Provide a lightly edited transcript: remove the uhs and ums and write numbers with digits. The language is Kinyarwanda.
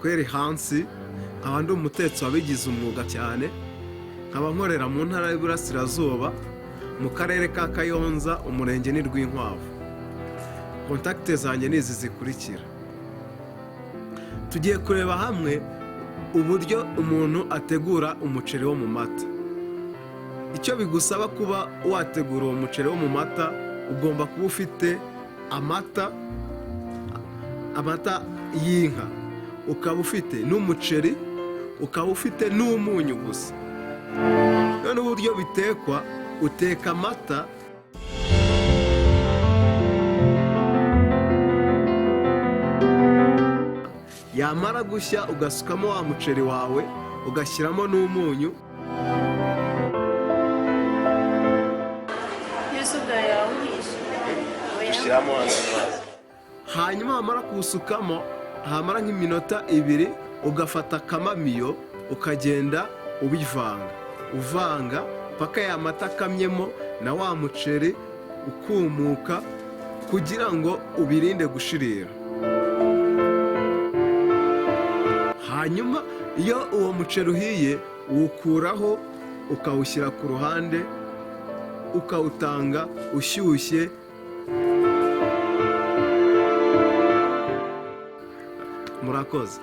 Kweri Hansi, nkaba ndi umutetsi wabigize umwuga cyane, nkaba nkorera mu Ntara y'Iburasirazuba, mu Karere ka Kayonza, umurenge ni Rwinkwavu. Contact zanjye ni izi zikurikira. Tugiye kureba hamwe uburyo umuntu ategura umuceri wo mu mata. Icyo bigusaba kuba wategura uwo muceri wo mu mata, ugomba kuba ufite amata, amata y'inka, ukaba ufite n'umuceri, ukaba ufite n'umunyu gusa. None uburyo bitekwa, uteka amata yamara gushya ugasukamo wa muceri wawe, ugashyiramo n'umunyu. Dushyiramo amazi. Hanyuma wamara kuwusukamo, hamara nk'iminota 2, ugafata akamamiyo ukagenda ubivanga, uvanga paka ya mata akamyemo na wa muceri ukumuka, kugira ngo ubirinde gushirira. Hanyuma iyo uwo muceri uhiye, uwukuraho ukawushyira ku ruhande, ukawutanga ushyushye. Murakoze.